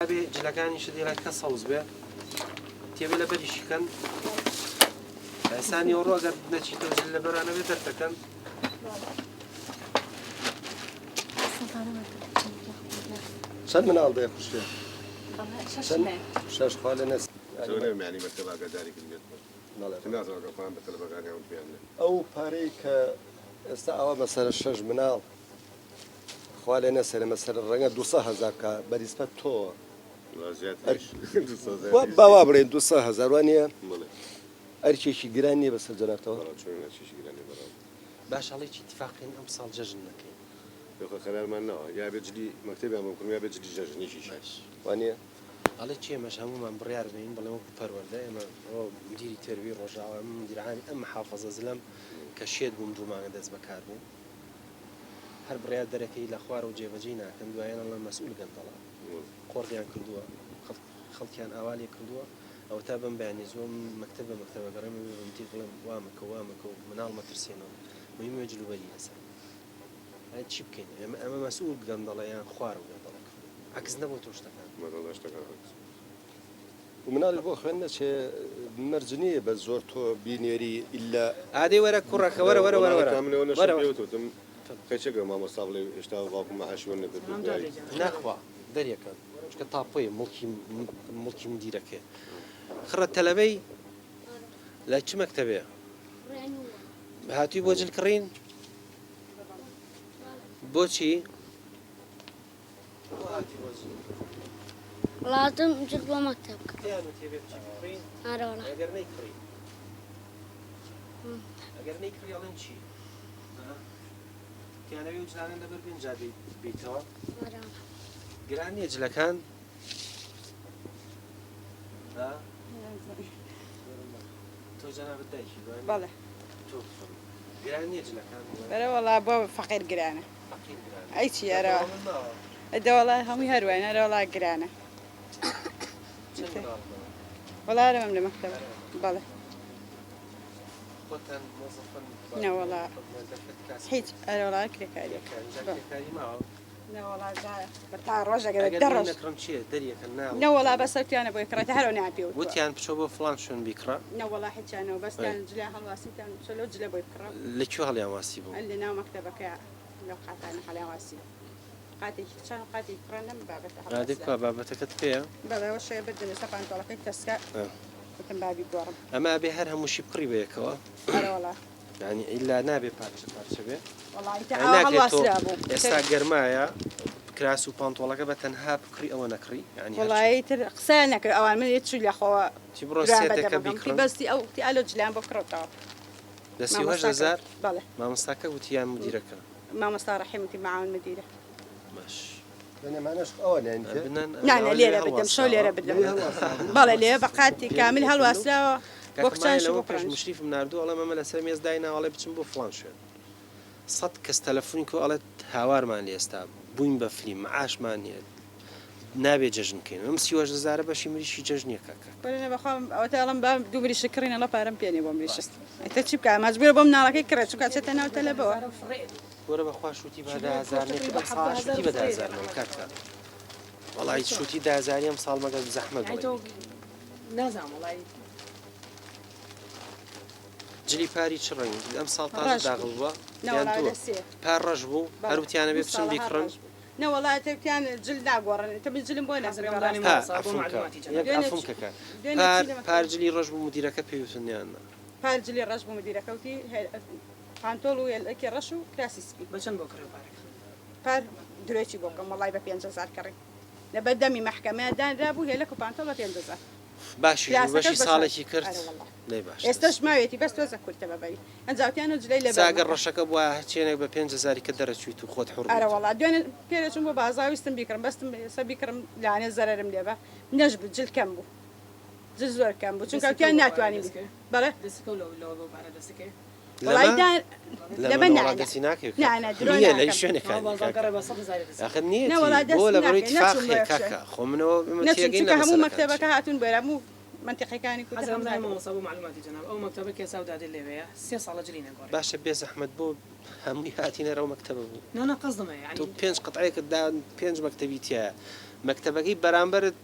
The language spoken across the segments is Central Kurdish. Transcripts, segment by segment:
ئەبێ جلەکانیشت هێلکە سەوز بێ تێبێ لە بەریشی کەن ئێستا نیوەڕۆ ئەگەر نەچیتەوە جل لەبەرانە بێ دەرتەکەن. چەند مناڵ دەیە خوشکێ؟ شەش خوا لە نەس ئەو پارەی کە ئێستا ئاوا مەسەرە شەش مناڵ خوا لێ نەسەرێ مەسەرە ڕەنگە 200 هەزار بکا بە نیسبەت تۆ با وا بڵێین 200 هەزار وا نییە؟ ئەرکێکی گران نییە بەسەر جەنابتەوە؟ باش ئەڵێی چی تفاقین ئەمساڵ جەژن نەکەین. یۆخە قەرارمان ناوە یا بێ جلی مەکتەبیان بۆ بکڕم یا بێ جلی جەژن یەکێکیان. باش. وا نییە؟ ئەڵێ چی ئێمەش هەموومان بڕیار بەین بڵێن وەکو پەروەردە ئێمە ئەوە مدیری تەربیەی ڕۆژئاوا ئەمە مدیر عامی ئەم محافەزە زلەم کە شێت بووم دوو مانگە دەست بەکار بووم هەر بڕیار دەرەکەی لە خوارەوە جێبەجێی ناکەن دوایەن ئەڵێن مەسئول گەندەڵە قۆرغیان کردووە خەڵکیان ئاوا لێ کردووە ئەوەتا بەم بەیانی زووە مەکتەب بە مەکتەب ئەگەڕێم ئەبێ بە مدیر بڵێم وا مەکە وا مەکە و مناڵ مەترسێنەوە مهمە جلوبەرگی لەسەر ئەی چی بکەین ئێمە ئەمە مەسئول گەندەڵە یان خوارەوە گەندەڵە کردووە عەکس نەبۆتەوە شتەکان. مەدەڵە شتەکان عەکس بوو. و مناڵیش بۆ خوێندن نەچێ مەرج نییە بە زۆر تۆ بینێری ئیلا. ئادەی وەرە کوڕەکە وەرە وەرە وەرە وەرە من ئەوە نەشم پێ وتم قەیچەکە مامۆستا بڵێ هێشتا باوکم مەعاشی وەرنەگرتووە دوای. ناخوا دەریەکەن چونکە تاپۆیە موڵکی موڵکی مدیرەکەیە خڕە تەلەبەی لە چ مەکتەبێ هاتووی بۆ جل کڕین بۆچی؟ وڵاتم جل بۆ مەکتەب بکڕم. ئەرێ وەڵا. ئەرێ وەڵا. گران نییە جلەکان؟ تۆ جەنابت دایکی بەڵێ. گران نییە جلەکان؟ بەرە وەڵا بۆ فەقیر گرانە. ئەی چی ئەرە دەوەڵا هەمووی هەر واین ئەرە وەڵا گرانە وەڵا ئەرەمم لە مەکتەب بەڵێ نەوەڵا هیچ ئەرە وەڵا کرێکاریەک نەوەڵا تا ڕۆژەگە دە ڕۆژ نەوەڵا بەسەر تویانە بۆی کڕێتە هەرەوە نیان پێ وتیان بچۆ بۆ فڵان شوێن بیکڕە نەوەڵا هیچیانەوە بەس جلیان هەڵواسیتان بچۆ لەو جلە بۆی بکڕە لە کوێ هەڵیان واسی بوو؟ لە ناو مەکتەبەکەیا لەو قاتانە هەڵیان واسی قاتێکی کچان و قاتێکی کوڕان لەم بابەتە ئادەی هەڵواسرا کوا بابەتەکەت پێیە؟ بەڵێ ئەوە شەوێ بردم لەسەر پانتۆڵەکەی تەسکە وتم با بیگۆڕم. ئەمە ئەبێ هەر هەمووشی بکڕی بەیەکەوە؟ ئەرەوەڵا. یانی ئیلا نابێ پارچە پارچە بێ؟ وەڵا ئیتر یانی ئاوا ناکرێ تۆ هەڵواسرا بوو. ئێستا گەرمایە کراس و پانتۆڵەکە بە تەنها بکڕی ئەوە نەکڕی؟ یانی هەر وەڵا چی؟ ئیتر قسەیان نەکرد ئەوان من ئیتر چی لە خۆوە چی بڕۆ درۆیان بە سێتێکە دەمەکەم وتی بیکڕن. بەس تی ئەو تی ئەلۆ جلیان بۆ کڕتەوە. لە 38 مامۆستاکە هەزار؟ بەڵێ. مامۆستاکە وتی یان مدیرەکە؟ مامۆستا ڕەحیم وتی معاون مدیرە. باش. یانی ئەمانەش ئەوان یانی تێ؟ بنان نا نا ئەوە لەوێ لێرە بدەم شەو هەڵواسراوە. لێرە بدەم لەوێ هەڵواسراوە. بەڵێ لێ بە قاتی کامل هەڵواسراوە بۆ کاکە مایە کچانش و لەوە بۆ پێش کوڕانش. مشریفم ناردووە ئەڵێم ئەمە لەسەر مێز دایناوە ئەڵێ بچم بۆ فڵان شوێن سەت کەس تەلەفونی کۆ ئەڵێت هاوارمان لێ ئێستا بووین بە فلیم معاشمان نییە نابێ جەژن بکەین ئەم 38 هەزارە بەشی مریشکی جەژنیە کاکە. وەرە نە بەخوا ئەوەتا ئەڵێم با دوو مریشک کڕین ئەڵێ پارەم پێ نیە بۆ مریشک ئیتر چی بکا مەجبورە بۆ مناڵەکەی کڕێ چونکە ئەچێتە ناو تەلەبەوە. وەرە بەخوا شوتی بە 10,000 نیە ئەم ساڵ شوتی بە 10,000 نەبوو کاکە وەڵی شوتی 10,000 ئەم ساڵ مەگەر زەحمەت بڵێ. جلی پاری چ ڕەنگ ئەم ساڵ تازە ڕەش داغڵ بوو. بووە نە یان وەڵا دووە لە سێ. پار ڕەش بوو بەڵێ هەر وتیانە بێ دوو بچن ساڵە هەر بیکڕن ڕەش بوو. نە وەڵا تێکتیان جل ناگۆڕن ئیتر من جلم بۆ نەکڕی بەڕاستی. ها عەفوم کە یەک دوێنێ عەفوم چ کە کاک دوێنێ پار چی لە پار مەکتەب جلی ڕەش بوو مدیرەکە پێی وتن یان نا؟ پار جلی ڕەش بوو مدیرەکە وتی پانتۆڵ و یەلەکی ڕەش و کراسی سپی. بە چەند بۆ کڕی پارەکە؟ پار درۆی چی بۆ بکەم وەڵای بە 5000 کڕیم لە بەر دەمی مەحکەمەیا دانرابوو هێلەک و پانتۆڵ بە 5000. باشیش بوو کراسەکەش بەشی بە ساڵێکی کرد ئەرێ وەڵا نەی باشتر. ئێستەش ماویەتی بەس تۆزە کورتە بە بەری ئەنجا وتیان و جلەی لەبەر جا گەر مەکە. ڕەشەکە بوایە هەر چێنێک بە 5000ی کە دەرەچویت و خۆت حوڕ ئەرە بیت. وەڵا دوێنێ پێرێ چووم بۆ بازاڕ ویستم بیکڕم بەستم ئێستا بیکڕم لەوانەیە زەرەرم لێ با نەش بوو جل کەم بوو جل زۆر کەم بوو چونکە وتیان ناتوانین بەڵێ وەڵای لەمە دا لەمە لەمە نەوەڵا نا نا دەستی ناکەوێ نا کاکە نا درۆ نییە لە هیچ ناکەم شوێنێکا نییە کاکە ئاخر نە وەڵا نییەتی بۆ دەست لەبەرەوەی ناکەوێ تفاق نەچووم بۆ هەیە یەک شوێن کاکە خۆ منەوە ئێمە نەچووم تێگەین لە چونکە هەموو مەسەلەکان مەکتەبەکە چییە. هاتوون بۆیە هەموو مەنتیقەکانی کوردە حەزەکەم هەموو بزانم هاتبوون. مامۆستا بۆ معلوماتی جەناب ئەو مەکتەبە کێ ساو دادێ لێوێیە سێ ساڵە جلی نەگۆڕێ. باشە بێ زەحمەت بۆ هەمووی هاتینە رەو مەکتەبە بوو نا نا قەسدم هەیە تۆ یانی. پێنج قەتعەیەکت دا پێنج مەکتەبی تیایە. مەکتەبەکەی بەرامبەرت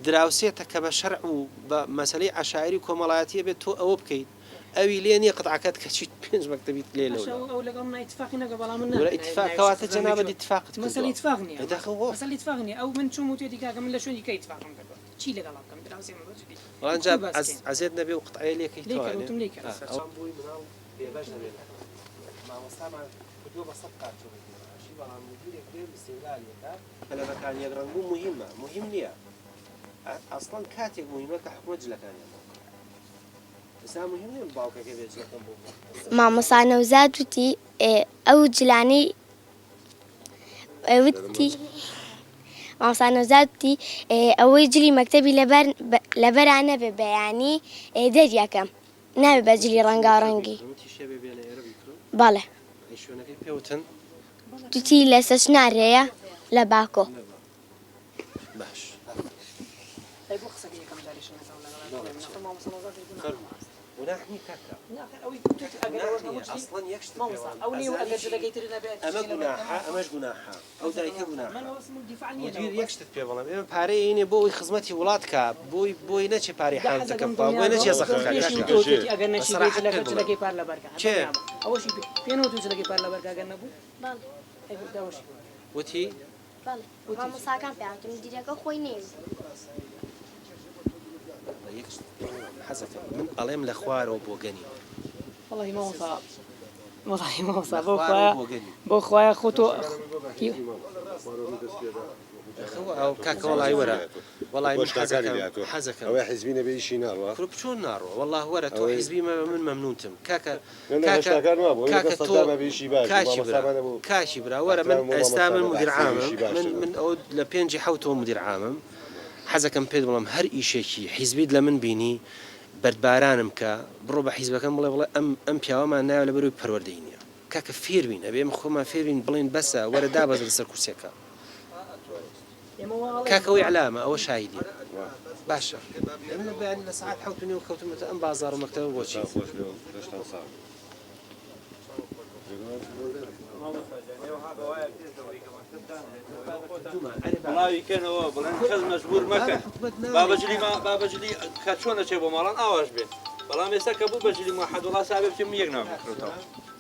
دراوسێتە کە بە شەرع و بە مەسەلەی عەشایری و کۆمەڵایەتی ئەبێت تۆ ئەوە بکەیت ئەوی لێ نیە قتعەکەت کەچی پێنج مەکتەبیت لێ باشە لەولا. ئەو ئەو لەگەڵ منا ئیتفاقی نەکرد بەڵام من ورە نامەوێ ئیتفاق ناوی کەواتە خزمەتی جەنابت چوە ئیتفاقت مەسەلە کردوە ئیتفاق نیە ئەی داخە وە. مەسەلە ئیتفاق نیە ئەو من چوم وتویەتی کاکە من لە شوێنی کە ئیتفاقم کردوە چی لەگەڵا بکەم دراوسێمە بە جدی وەڵا کوو جا باس عەز کەین. عەزێت نەبێ و قتعەیە لێ کەی لێی کەر تۆ وتم لێی کەرە. ئا ئەوە. بۆی مناڵ بێبەش نەبێ لە خوێندن مامۆستامان کردوە بە سەد پارچە بۆ بێبەشی بەڵام مدیرێک دێ ئیستغلالی ئەکا. تەلەبەکان یەک ڕەنگ بوو موهیمە موهیم نیە ئەسڵەن کاتێک موهیمە کە حکومەت جلەکانیان بۆ بکڕێ ئێستا موهیم نیە باوکەکە بێ جلەکەم بۆ بکڕێ. مامۆستا نەوزاد وتی ئەو جلانەی وتی مامۆستا نەوزاد وتی ئەوەی جلی مەکتەبی لەبەر لەبەرا نەبێ بەیانی دەریەکەم نابێ بە جلی ڕەنگاوڕەنگی بەڵێ. وتی لە سەچنار هەیە لە باکۆ. ئەو دایکە گوناحە مدیر یەک شتت پێ بڵێم ئێمە پارەی ئەینێ بۆ ئەوەی خزمەتی وڵات کا بۆی بۆی نەچێ پارەی حانوتەکە بخوا بۆی نەچێ زەخت کا کاکە بە سەراحەت پێت بڵێم کێ وتی یەک شتت پێ بڵێم حەزەکەم من ئەڵێم لە خوارەوە بۆگەنی. وەڵاهی مامۆستا وەڵاهی مامۆستا لە بۆ خوارەوە خوایە بۆگەنی. بۆ خوایە خۆ تۆ ئەو کاکە وەڵی وەرە وەڵی من حەزەکەم حەزەکەم ئەوەی حیزبی نەبێ ئیشی ناڕوا کورە چۆن ناڕوا وەڵا وەرە تۆ ئەوەی حیزبی مەبە من مەمنونتم کاکە نە نە کاکە هەشتاکان وابوو ئەوەی لەگەڵ کاکە تۆ سەدام هەبێ ئیشی باش بوو کاکی برا مامۆستامان هەبوو کاکی برا وەرە من ئیحترامم بۆ ئێستا من مامۆستامان مدیر ئەحسەن عامم ئیشی من باشتر بوو من ئەو لە پێنجی حەوتەوە مدیر عامم حەزەکەم پێت بڵێم هەر ئیشێکی حیزبیت لە من بینی بەردبارانم کە، بڕۆ بە حیزبەکەم بڵێ بڵێ ئەم ئەم پیاوەمان ناوێ لەبەرئەوەی پەروەردەی نیە. کاکە فێر بین ئەبێ ئێمە خۆمان فێر بین بڵێین بەسە وەرە دابەزە لەسەر کورسیەکە. کاکە ئەوە ئیعلامە ئەوە شاهیدیە. باشە ئەمن لە بەیانی لە سەعات حەوت و نیو کەوتومەتە ئەم بازاڕ و مەکتەبە بۆچی؟ دەستتان خۆش بێ و لەشتان ساغ بێ. بڵاوی کەنەوە بڵێن کەس مەجبور مەکەن با بەجلی با بەجلی کە چۆن ئەچێ بۆ ماڵان ئاواش بێت بەڵام ئێستا کە بوو بەجلی موحەد وڵا سابێ بچێ من یەک ناوم کرێتەوە.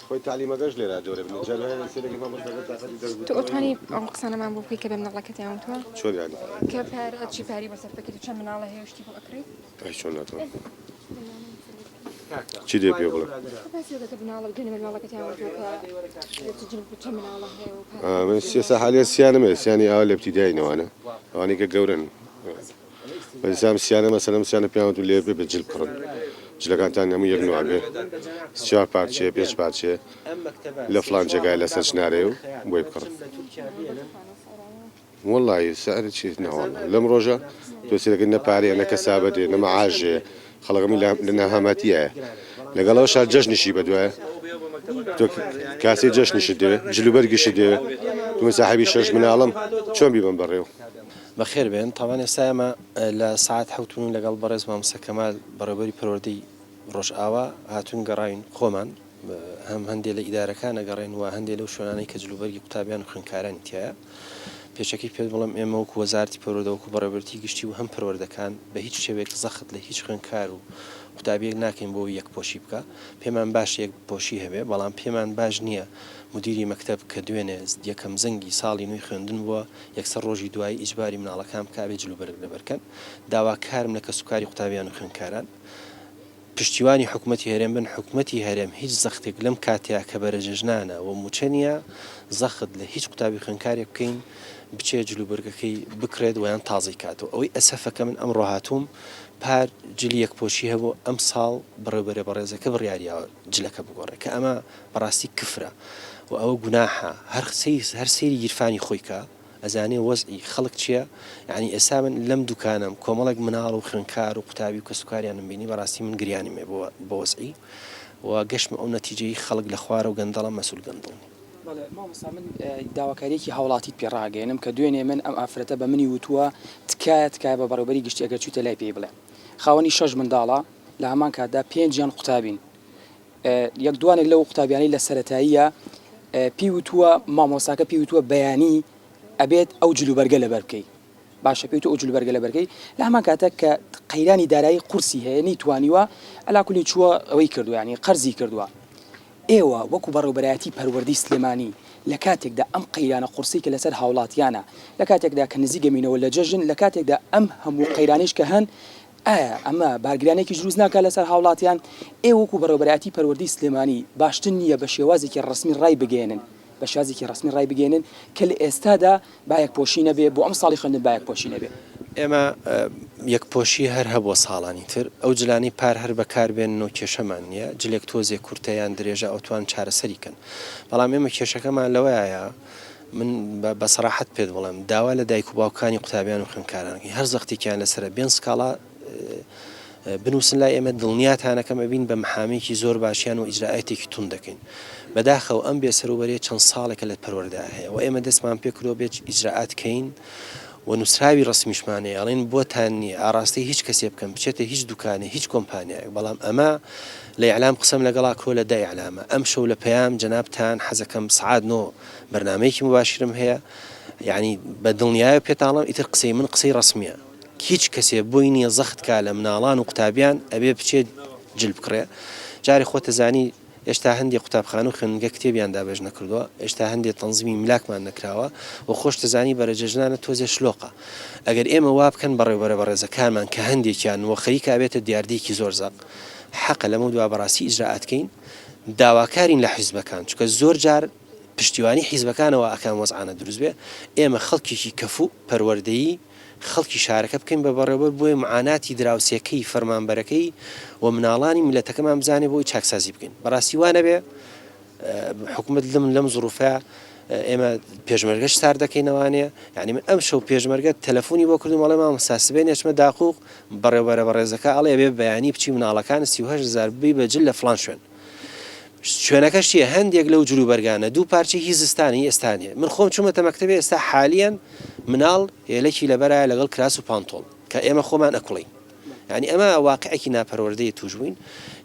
خۆی تەعلیمەکەش لێرە جۆرێ بنێ جار هەیە سێرەکی مامۆستاکە تاقەتی دەرس تۆ وتنەوەی ئەتوانی نیە. ئەو قسانەمان بۆ بکەی کە بە مناڵەکەتیان وتوە؟ چۆن یانی؟ کە پارە چی پارەی بۆ سەرف دەکەیت و چەند مناڵە هەیە و شتی بۆ ئەکڕیت؟ ئەی چۆن ناتوانم چی دێ پێ بڵێم؟ من سێسا حالیان سیانم هەیە سیانی ئاوا لە ابتدایی نەوانە ئەوانەی کە گەورەن بەسام سیانە مەسەلەن سیانە پێیان وتم لێ بێ جل بکڕن جلەکانتان هەموو یەک نوع بێ چوار پارچەیە پێنج پارچەیە لە فڵان جێگای لەسەر چنارەیە و بۆی بکڕن وەڵایی سعر چی نەوەڵا لەم ڕۆژە تۆ سێرەکەی نە پارەیە نە کەسابەتێ نە مەعاشێ خەڵک هەمووی لە نەهامەتیایە لەگەڵ ئەوەشا جەژنیشی بەدوایە تۆ کاسەی جەژنیشت دەوێ جلوبەرگیشت دەوێ من ساحێبی شەش مناڵم چۆن بیبەم بەڕێوە. بەخێر بێن تاوان ئێستا ئێمە لە سەعات حەوت و نیو لەگەڵ بەڕێز مامۆستا کەمال بەڕێوەبەری پەروەردەی ڕۆژئاوا هاتووین گەڕاوین خۆمان هەم هەندێ لە ئیدارەکان ئەگەڕێن و هەندێ لەو شوێنانەی کە جلوبەرگی قوتابیان و خوێندکارانی تیایە. پێشەکی پێت بڵێم ئێمە وەکو وەزارەتی پەروەردە وەکو بەڕێوەبەرێتی گشتی و هەم پەروەردەکان بە هیچ شێوەیەک زەخت لە هیچ خوێندکار و قوتابیەک ناکەین بۆ ئەوەی یەکپۆشی بکا. پێمان باشە یەکپۆشی هەبێ بەڵام پێمان باش نییە مودیری مەکتەب کە دوێنێ یەکەم زەنگی ساڵی نوێی خوێندن بووە یەکسەر ڕۆژی دوایی ئیجباری مناڵەکان بکا بێ جلوبەرگ لەبەرکەن. داواکارم لە کەسوکاری قوتابیان و خوێندکاران. پشتیوانی حکومەتی هەرێم بن، حکومەتی هەرێم هیچ زەختێک لەم کاتەیا کە بەرەجەژنانە و موچە نیە زەخت لە هیچ قوتابی خوێندکارێک بکەین بچێ جلوبەرگەکەی بکڕێت ویان تازەی کاتەوە ئەوەی ئەسەفە کە من ئەمڕۆ هاتووم پار جلی یەکپۆشی هەبوو ئەمساڵ بەڕێوبەرە بەڕێزەکە بڕیاریاوە جلەکە بگۆڕێ کە ئەمە بەڕاستی کفرە و ئەوە گوناحە هەر هەر سەیری گیرفانی خۆی کا. ئەزانێ وەزعی خەڵک چیە یانی ئێستا من لەم دوکانەم کۆمەڵێک مناڵ و خوێنکار و قوتابی و کەسوکاریانم بینی بەڕاستی من گریانم ێ بۆ وەزعی و گەشتمە ئەو نەتیجەی خەڵک لە خوارەو گەندەڵە مەسول گەندڵ نی. بەڵێ مامۆستا من داواکاریەکی هاوڵاتیت پێ ڕاگەیەنم کە دوێنێ من ئەم ئافرەتە بە منی وتووە تکایە تکایە بە بەڕێوبەری گشتی ئەگەر چویتە لای پێی بڵێ خاوەنی شەش منداڵە لە هەمان کاتدا پێنجیان قوتابین یەک دوانێک لەو قوتابیانەی لە سەرەتاییە پێی وتووە مامۆستاکە پێی وتووە بەیانی ئەبێت ئەو جلوبەرگە لەبەر بکەی. باشە پێی تۆ ئەو جلوبەرگە لەبەرکەی لە هەمان کاتە کە قەیرانی دارایی قورسی هەیە نەیتوانیوە عەلاکولی چووە ئەوەی کردووە یانی قەرزی کردووە ئێوە وەکو بەڕێوبەرایەتی پەروەردەی سلێمانی لە کاتێکدا ئەم قەیرانە قورسەی کە لەسەر هاوڵاتیانە لە کاتێکدا کە نزیک ئەمینەوە لە جەژن لە کاتێکدا ئەم هەموو قەیرانەیش کە هەن ئایا ئەمە بارگرانیەکیش دروست ناکات لەسەر هاوڵاتیان؟ ئێوە وەکو بەڕێوبەرایەتی پەروەردەی سلێمانی باشتر نییە بە شێوازێکی ڕەسمی ڕایبگەیەنن بە شێوازێکی ڕەسمی ڕایبگەیەنن کە لە ئێستادا با یەکپۆشی نەبێ بۆ ئەم ساڵی خوێندن با یەکپۆشی نەبێ؟ ئێمە یەکپۆشی هەر هەبووە ساڵانی تر، ئەو جلانەی پار هەر بەکار بێنن و کێشەمان نییە، جلێک تۆزێ کورتە یان درێژە ئەوتوان چارەسەری کەن، بەڵام ئێمە کێشەکەمان لەوەیایە من بە سەراحەت پێت بڵێم داوا لە دایک و باوکانی قوتابیان و خوێندکاران ئەکەین هەر زەختێکیان لەسەرە بێن سکاڵا بنووسن لای ئێمە دڵنیاتانەکەم ئەبین بە محامێکی زۆر باشیان و ئیجرائاتێکی توند دەکەین بەداخەوە ئەم بێسەروبەریە چەند ساڵێکە لە پەروەردە هەیە و ئێمە دەستمان پێکردووە بێت ئیجرائات کەین و نووسراوی ڕەسمیشمان هەیە ئەڵێن بۆتان نییە ئاڕاستەی هیچ کەسێ بکەن بچێتە هیچ دوکانێ هیچ کۆمپانیایەک بەڵام ئەمە لە ئیعلام قسەم لەگەڵا کۆ لە دە ئیعلامە ئەمشەو لە پەیام جەنابتان حەزەکەم سەعات نۆ بەرنامەیەکی موباشیرم هەیە یانی بە دڵنیایەوە پێتاڵم ئیتر قسەی من قسەی ڕەسمیە هیچ کەسێ بۆی نییە زەخت کا لە مناڵان و قوتابیان ئەبێ بچێت جل بکڕێ جارێ خۆتەزانی ئێشتا هەندێ قوتابخانە و خوێندنگە کتێبیان دابەش نەکردووە، ئێشتا هەندێ تەنزیمی ملاکمان نەکراوە و خۆشتەزانی بەرەجەژنانە تۆزێ شلۆقە. ئەگەر ئێمە وا بکەن بەڕێوبەرە بەڕێزەکانمان کە هەندێکیان و خەریکە ئەبێتە دیاردەیەکی زۆر زەق، حەقە لەمەودوا بەڕاستی ئیجرائات کەین. داواکارین لە حیزبەکان، چونکە زۆر جار پشتیوانی حیزبەکانە وا ئەکا ئەم وەزعانە دروست بێ، ئێمە خەڵکێکی کەفوو، پەروەردەیی، خەڵکی شارەکە بکەین بە بەڕێوبەر بۆیە معاناتی دراوسێکەی فەرمانبەرەکەی و مناڵانی میللەتەکەمان بزانێ بۆی چاکسازی بکەین بەڕاستی وا نەبێ حکومەت لەم لەم زروفە ئێمە پێشمەرگەش سار دەکەینەوانێ یعنی من ئەم شەو پێشمەرگە تەلەفۆنی بۆ کردم ئەڵێ مامۆستا سبەینێ ئەچمە داقوق بەڕێوبەرە بەڕێزەکە ئەڵێ بێ بەیانی بچی مناڵەکان 38000 ببی بە جل لە فڵان شوێن شوێنەکەش چیە هەندێک لەو جلوبەرگانە دوو پارچەی هی زستانە هی ئێستا نیە من خۆم چومەتە مەکتەبێ ئێستا حالیەن مناڵ هێلەکی لەبەرایە لەگەڵ کراس و پانتۆڵ کە ئێمە خۆمان ئەکوڵین یانی ئەمە واقعێکی ناپەروەردەیە توش بووین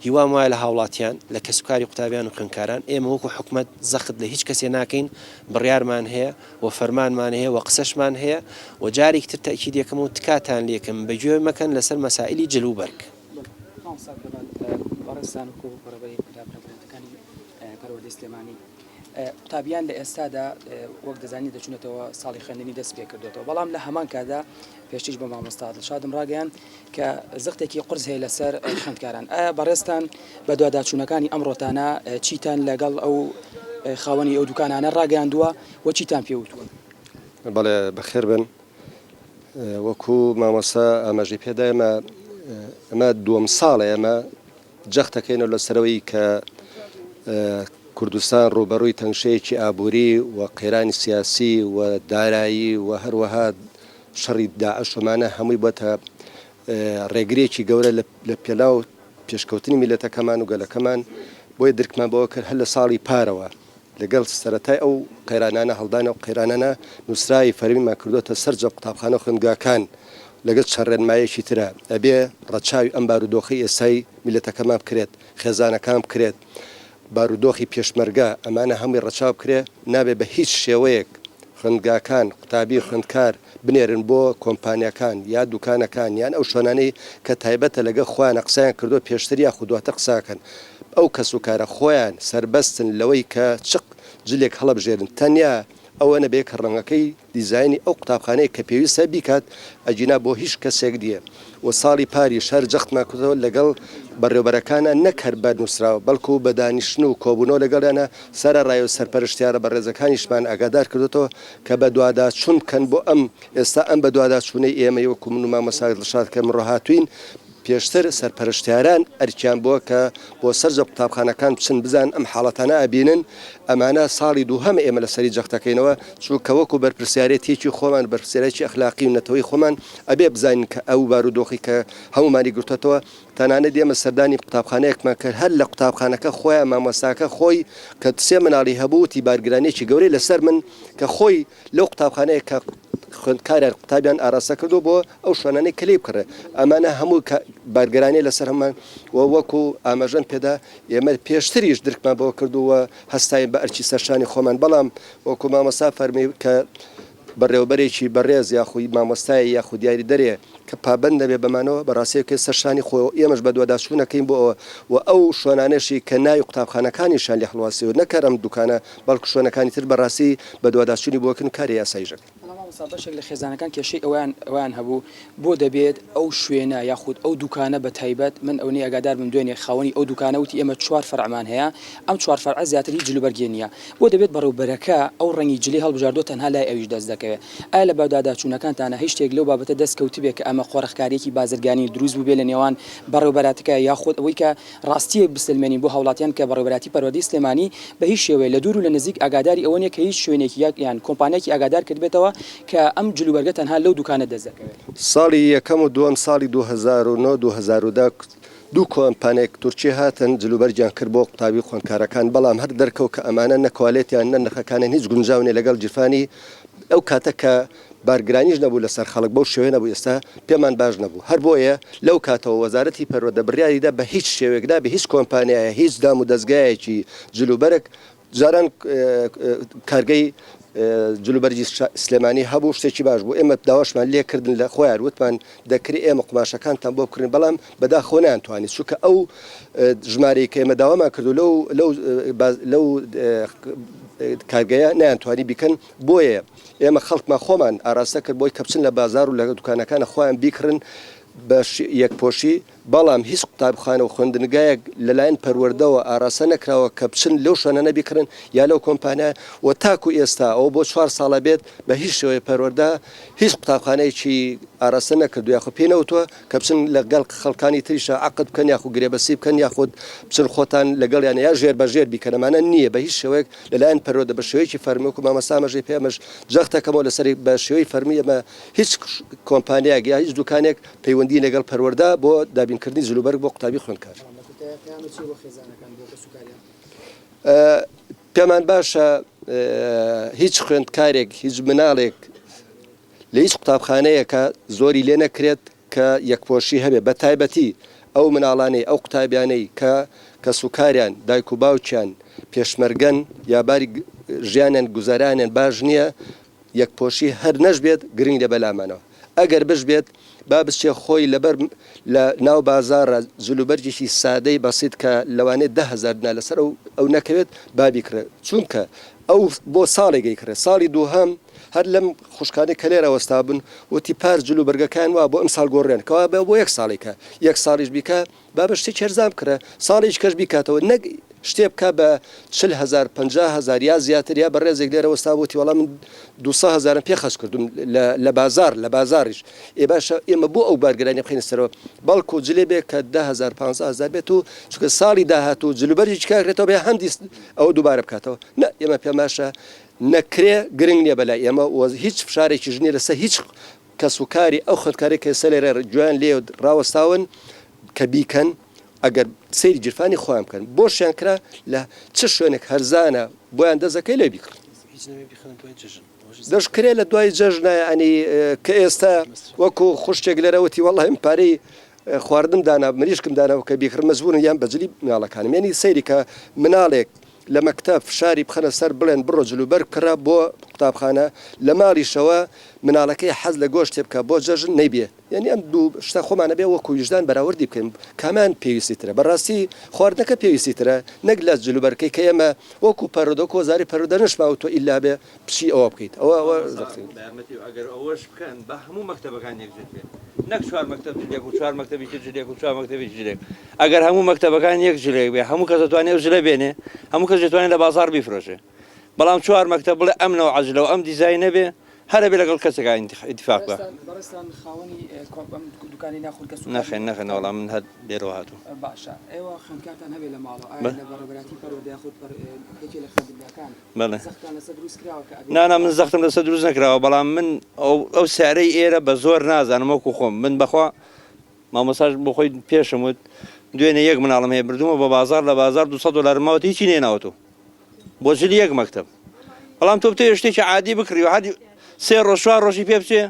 هیوام وایە لە هاوڵاتیان لە کەسوکاری قوتابیان و خوێندکاران ئێمە وەکو حکومەت زەخت لە هیچ کەسێ ناکەین بڕیارمان هەیە و فەرمانمان هەیە و قسەشمان هەیە و جارێکی تر تەئکید یەکەم و تکاتان لێکم بەگوێ مەکەن لەسەر مەسائلی جل و بەرگ. مامۆستا کەمال بەڕێزتان وەکو بەڕێوەبەری قوتابخانەکانی پەروەردەی سلێمانی قوتابیان لە ئێستادا وەک دەزانین دەچونەتەوە ساڵی خوێندنی دەست پێکردوێتەوە بەڵام لە هەمان کاتدا پێشتیش بە مامۆستا دڵشادم ڕاگەیان کە زەختێکی قورس هەیە لەسەر خوێندکاران ئایا بەڕێزتان بە دواداچوونەکانی ئەمڕۆتانە چیتان لەگەڵ ئەو خاوەنی ئەو دوکانانە ڕاگەیاندووە و چیتان پێوتووە؟ بەڵێ بەخێر بن وەکو مامۆستا ئاماژەی پێدا ئێمە ئەمە دووەم ساڵە ئێمە جەختەکەینەوە لەسەرەوەی کە کوردستان ڕووبەڕووی تەنگشەیەکی ئابووری و قەیرانی سیاسی و دارایی و هەروەها شەڕی داعش ومانە هەمووی بۆتە ڕێگرێکی گەورە لە پێناو پێشکەوتنی میلەتەکەمان و گەلەکەمان بۆیە درکمان بەوە کرد هەر لە ساڵی پارەوە لەگەڵ سەرەتای ئەو قەیرانانە هەڵدانی ئەو قەیرانانە نووسراوی فەرمیمان کردووەتە سەرجەم قوتابخانە و خوێندگاکان لەگەڵ چەند ڕێنمایەکی ترە ئەبێ ڕەچاوی ئەم بارودۆخەی ئێستای میللەتەکەمان بکرێت خێزانەکان بکرێت بارودۆخی پێشمەرگە ئەمانە هەمووی ڕەچاو بکرێ نابێ بە هیچ شێوەیەک خوێندگاکان قوتابی خوێندکار بنێرن بۆ کۆمپانیاکان یا دوکانەکان یان ئەو شوێنانەی کە تایبەتە لەگەڵ خۆیانە قسەیان کردووە پێشتر یاخود دواتر قسەکەن ئەو کەسوکارە خۆیان سەربەستن لەوەی کە چ جلێک هەڵەبژێرن تەنیا ئەوە نەبێ کە ڕەنگەکەی دیزاینی ئەو قوتابخانەیە کە پێویستە بیکات ئەگینا بۆ هیچ کەسێک نییە و ساڵی پاریش هەر جەختمان کردەوە لەگەڵ بەڕێوبەرەکانا نەک هەر بە نووسراوە بەڵکو بە دانیشتن و کۆبوونەوە لەگەڵیانا سەرەڕای و سەرپەرشتیارە بەڕێزەکانیشمان ئاگادار کردۆتەوە کە بەدواداچوون بکەن بۆ ئەم ئێستا ئەم بەدواداچوونەی ئێمەی وەکو من و مامۆستا دڵشاد کە ئەمڕۆ هاتووین پێشتر سەرپەرشتیاران ئەرکیان بووە کە بۆ سەرجەم قوتابخانەکان بچن بزانن ئەم حاڵەتانە ئەبینن، ئەمانە ساڵی دووهەمە ئێمە لەسەری جەختەکەینەوە، چونکە وەکو بەرپرسیارێتیەکی خۆمان و بەرپرسیارێکی ئەخلاقی و نەتەوەی خۆمان ئەبێ بزانین کە ئەو بارودۆخی کە هەموومانی گرتۆتەوە، تەنانەت ئێمە سەردانی قوتابخانەیەکمان کرد هەر لە قوتابخانەکە خۆیان مامۆستاکە خۆی کە سێ مناڵی هەبوو وتی بارگرانیەکی گەورەی لەسەر من کە خۆی لەو قوتابخانەیە کە خوێندکاریان قوتابیان ئاراستە کردووە بۆ ئەو شوێنانەی کە لێی بکڕێ ئەمانە هەموو بارگرانیە لەسەر هەمان و وەکو ئاماژەم پێدا ئێمە پێشتریش درکمان بەوە کردووە هەستاین بە ئەرکی سەرشانی خۆمان بەڵام وەکو مامۆستا فەرمی کە. بەڕێوەبەرێکی بەڕێز یاخود مامۆستایە یاخود یاریدەرێ کە پابەند نەبێ بەمانەوە بەڕاستی ئەکەوێت سەر شانی خۆی و ئێمەش بەدواداچوون ئەکەین بۆ ئەوە و ئەو شوێنانەشی کە ناوی قوتابخانەکانیشیان لێ هەڵواسیوە نەک هەر ئەم دوکانە بەڵکو شوێنەکانی تر بەڕاستی بەدواداچوونی بۆ ئەکەین و کاری یاساییش ئەکەین. بەڵام مامۆستا بەشێک لە خێزانەکان کێشەی ئەوەیان ئەوەیان هەبوو بۆ دەبێت ئەو شوێنە یاخود ئەو دوکانە بە تایبەت من ئەونەی ئاگادار بم دوێنێ خاوەنی ئەو دوکانە وتی ئێمە چوار فەرعمان هەیە ئەم چوار فەرعە زیاتر هیچ جلوبەرگێ نییە بۆ دەبێت بەڕێوبەرەکە ئەو ڕەنگی جلەی هەڵبژاردووە تەنها لای ئەویش دەست دەکەوێت ئایا لە بەدواداچوونەکانتانا هیچ شتێک لەو بابەتە دەست کەوتبێ کە ئەمە قۆرخکارییەکی بازرگانی دروست بووبێ لە نێوان بەڕێوبەراتەکە یاخود ئەوەی کە ڕاستییەک بسەلمێنین بۆ هاوڵاتیان کە بەڕێوبەراتی پەروەردەی سلێمانی بە هیچ شێوەیە لە دوور و لە نزیک ئاگاداری ئەوە نیە کە هیچ شوێنێک یان کۆمپانیایەکی ئاگادار کردبێتەوە کە ئەم جلوبەرگە تەنها لەو دوکانە دەست دەکەوێت. ساڵی یەکەم و دووەم ساڵی 2009 2010 دوو کۆمپانیای تورکی هاتن جلوبەرگیان کرد بۆ قوتابی و خوێندکارەکان بەڵام هەر دەرکەوت کە ئەمانە نە کوالێتیان نە نرخەکانیان هیچ گونجاو نیە لەگەڵ گیرفانی ئەو کاتە کە بارگرانیش نەبوو لەسەر خەڵک بەو شێوەیە نەبوو ئێستا پێمان باش نەبوو هەر بۆیە لەو کاتەوە وەزارەتی پەروەردە بڕیاریدا بە هیچ شێوەیەک نابێ هیچ کۆمپانیایە هیچ دام و دەزگایەکی جلوبەرگ جاران کارگەی جلوبەرگی سلێمانی هەبوو شتێکی باش بوو ئێمە داواشمان لێ کردن لە خۆیان وتمان دەکرێ ئێمە قوماشەکانتان بۆ بکڕین بەڵام بەداخەوە نەیانتوانی چونکە ئەو ژمارەی کە ئێمە داوامان کردو لەو لەو لەو کارگەیە نەیانتوانی بیکەن بۆیە ئێمە خەڵکمان خۆمان ئاراستە کرد بۆی کە بچن لە بازار و لە دوکانەکانە خۆیان بیکڕن بە یەکپۆشی، بەڵام هیچ قوتابخانە و خوێندنگایەک لەلایەن پەروەردەوە ئاراستە نەکراوە کە بچن لەو شوێنانە بیکڕن یا لەو کۆمپانیا و تاکو ئێستا ئەوە بۆ چوار ساڵە بێت بە هیچ شێوەیەک پەروەردە هیچ قوتابخانەیەکی ئاراستە نەکردووە یاخود پێی نەوتووە کە بچن لەگەڵ خەڵکانی تریشا عەقد بکەن یاخود گرێبەستی بکەن یاخود بچن خۆتان لەگەڵیان یا ژێر بە ژێر بیکەن ئەمانە نییە بە هیچ شێوەیەک لەلایەن پەروەردە بە شێوەیەکی فەرمی وەکو مامۆستا ئاماژەی پێ ئەمەش جەخت دەکەمەوە لەسەری بە شێوەی فەرمی ئێمە هیچ کۆمپانیایەک یا هیچ دوکانێک پەیوەندی لەگەڵ پەروەردە بۆ دابینکردنی جلوبەرگ بۆ قوتابی خوێندکار. پێمان باشە هیچ خوێندکارێک هیچ مناڵێک لە هیچ قوتابخانەیەکە زۆری لێ نەکرێت کە یەکپۆشی هەبێ بە تایبەتی ئەو مناڵانەی ئەو قوتابیانەی کە کەسوکاریان دایک و باوکیان پێشمەرگەن یا باری ژیانیان گوزەرانیان باش نییە یەکپۆشی هەر نەشبێت گرنگ نیە بەلامانەوە ئەگەر بشبێت با بچێ خۆی لەبەر لە ناو بازاڕا جلوبەرگێکی سادەی بەسیت کە لەوانەیە 10,000 دینار لەسەر ئەو ئەو نەکەوێت با بیکڕێت چونکە ئەو بۆ ساڵێک ئەیکڕێت ساڵی دووهەم هەر لەم خوشکانەی کە لێرە وەستابوون وتی پار جلوبەرگەکان وا بۆ ئەمساڵ گۆڕیان کەوابێ بۆ یەک ساڵێکە یەک ساڵیش بیکە با بە شتێکی هەرزان بکڕێ ساڵێکی کەش بیکاتەوە نەک شتێ بکا بە 40 هەزار 50 هەزار یا زیاتر یا بەڕێزێک لێرە وەستا وتی وەڵا من 200 هەزارم پێ خەرج کردوم لە لە بازار لە بازاڕیش ئێ باشە ئێمە بۆ ئەو بارگرانیە بخەینە سەرەوە بەڵکو جلێ بێ کە 10 هەزار 15 هەزار بێت و چونکە ساڵی داهاتوو جلوبەرگێکی کاکرێتەوە بێ هەندی ئەوە دووبارە بکاتەوە نا ئێمە پێم باشە نەکرێ گرنگ نییە بەلای ئێمە و هیچ فشارێکیش نییە لەسەر هیچ کەسوکاری ئەو خوێندکارەی کە ئێستا لێرە گوێیان لێیە و ڕاوەستاون کە بیکەن ئەگەر سەیری گیرفانی خۆیان بکەن بۆشیان کرا لە چ شوێنێک هەرزانە بۆیان دەست دەکەوێت لێ بیکڕن. هیچ نەبێ بیخەنە دوای جەژن. دەشکرێ لە دوای جەژنە یانی کە ئێستا وەکو خوشکێک لێرە وتی وەڵڵاهی من پارەی خواردنم دانا مریشکم دانا کە بیکڕم مەجبوورم یان بە جلی مناڵەکانم یانی سەیری کە مناڵێک لە مەکتەب فشاری بخەنە سەر بڵێن بڕۆ جلوبەرگ بکڕە بۆ قوتابخانە، لە ماڵیشەوە مناڵەکەی حەز لە گۆشتێ بکا بۆ جەژن نەیبێ، یانی ئەم دوو شتە خۆمان ئەبێ وەکو ویژدان بەراوردی بکەین کامیان پێویستی ترە، بەڕاستی خواردنەکە پێویستی ترە نەک لە جلوبەرگەکەی کە ئێمە وەکو پەروەردە وەکو وەزارەی پەروەردە نەشمان وتوە ئیلا بێ بچی ئەوە بکەیت ئەوە ئەوە مامۆستا بە یارمەتی ئەگەر ئەوەش بکەن با هەموو مەکتەبەکان یەک جل بێ نەک چوار مەکتەب جلێک و چوار مەکتەبی تر جلێک و چوار مەکتەبی جلێک ئەگەر هەموو مەکتەبەکان یەک جلێک بێ هەموو کەس دەتوانێ ئەو جلە بێنێ هەموو کەس دەتوانێت لە بازاڕ بیفرۆشێ بەڵام چوار مەکتەب بڵێ ئەم نەوعە جلە و ئەم دیزاینە بێ هەر ئەبێ لەگەڵ کەسێکا ئیتیفاق بکا. بەڕێزتان خاوەنی ئەم دوکانەی ناخۆن کەسوکاری نەخێر نەخێر نەوەڵا من هەر لێرەوە هاتووم. باشە ئێوە خوێندکارتان هەبێ لە ماڵەوە ئایا لە بەڕێوەبەرایەتی پەروەردە یاخود یەکێ لە خوێندنگاکان بەڵێ. زەختتان لەسەر دروست کراوە کە ئەبێ نا نا من زەختم لەسەر دروست نەکراوە بەڵام من ئەو ئەو سعرەی ئێرە بە زۆر نازانم وەکو خۆم من بەخوا مامۆستاش بۆ خۆی پێشم وت دوێنێ یەک مناڵم هەیە بردومە بە بازاڕ لە بازاڕ 200 دۆلارم ماوەتە هیچی نەهێناوەتەوە بۆ جلی یەک مەکتەب بەڵام تۆ بتەوێ شتێکی عادی بکڕی و هەر سێ ڕۆژ چوار ڕۆژی پێ بچێ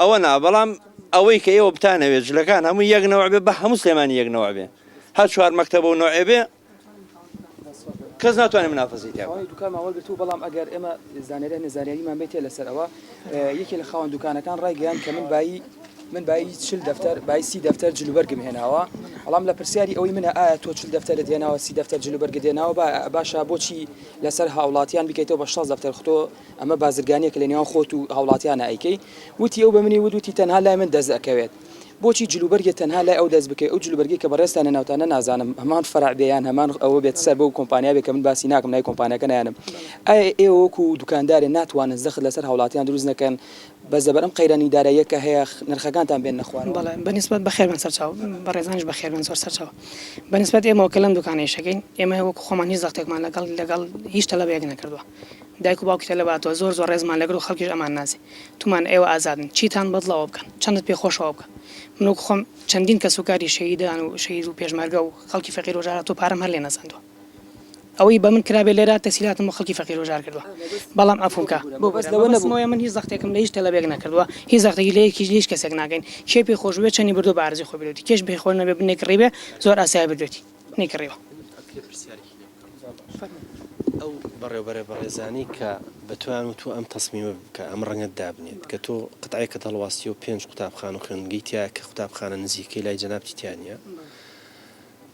ئەوە نا بەڵام ئەوەی کە ئێوە بتانەوێت جلەکان هەموو یەک نەوع بێ بە هەموو سلێمانی یەک نەوع بێ هەر چوار مەکتەبە و نەوعێ بێ. کەس ناتوانێت منافەسەی تیا بکات. خاوەنی دوکانمان وەرگرتووە، بەڵام ئەگەر ئێمە زانیاری هەندێک زانیاریمان بێتێ لەسەر ئەوە، یەکێ لە خاوەن دوکانەکان ڕایگەیاند کە من بایی من بایی 40 دەفتەر بایی 30 دەفتەر جلوبەرگم هێناوە، بەڵام لە پرسیاری ئەوەی منە ئایا تۆ 40 دەفتەرت هێناوە 30 دەفتەر جلوبەرگت هێناوە باشە بۆچی لەسەر هاوڵاتیان بیکەیتەوە بە 60 دەفتەر خۆ تۆ ئەمە بازرگانیەکە لە نێوان خۆت و هاوڵاتیانە ئەیکەی وتی ئەو بە منی وت وتی تەنها لای من دەست ئەکەوێت بۆچی جلوبەرگێ تەنها لای ئەو دەست بکەوێت ئەو جلوبەرگەی کە بەڕێزتان هێناوتانە نازانم هەمان فەرع بێ یان هەمان ئەوە بێت سەر بەو کۆمپانیا بێت کە من باسی ناکەم ناوی کۆمپانیاکە نایەنم ئایا ئێوە وەکو دوکاندارێ ناتوانن زەخت لەسەر هاوڵاتیان دروست نەکەن بەس لەبەر ئەم قەیرانی داراییە کە هەیە نرخەکانتان بێننە خوارەوە؟ بەڵێ بەنیسبەت بەخێر بن سەرچاو بەڕێزانیش بەخێر بن زۆر سەرچاو بەنیسبەت ئێمەوە کە لەم دوکانە ئیشەکەین ئێمە وەکو خۆمان هیچ زەختێکمان لەگەڵ لەگەڵ هیچ تەلەبەیەک نەکردووە دایک و باوکی تەلەبە هاتووە زۆر زۆر ڕێزمان لەگرت و خەڵکیش ئەمان نازێ تومان ئێوە ئازادن چیتان بەدڵە ئەوە بکەن چەندت پێ خۆشە ئەوە بکە من وەکو خۆم چەندین کەسوکاری شەهیدان و شەهید و پێشمەرگە و خەڵکی فەقیر و هەژار هاتووە پارەم هەر لێ نەسەندووە ئەوەی بە من کرابێ لێرە تەسهیلاتم بۆ خەڵکی فەقیر و هەژار کردووە بەڵام عەفوم کە مەبەست لەوە نەبوو. مەبەستم ئەوەیە من هیچ زەختێکم لە هیچ تەلەبەیەک نەکردووە هیچ زەختێکی لە هیچ لە هیچ کەسێک ناکەین کێ پێی خۆش بووبێ چەنی بردووە بە ئارەزووی خۆی بردوویەتی کێش پێی خۆش نەبێ نەیکڕیبێ زۆر ئاسایە بردوویەتی نەیکڕیوە. ئەکرێ پرسیارێکی لێ بکەم ئەو بەڕێوبەرە بەڕێزانەی کە بە تۆیان وتووە ئەم تەسمیمە بکە ئەم ڕەنگەت دابنێت کە تۆ قتعەیەکت هەڵواسیوە پێنج قوتابخانە و خوێندنگەی تیایە کە قوتابخانە نزیکەی لای جەنابتی تیا نییە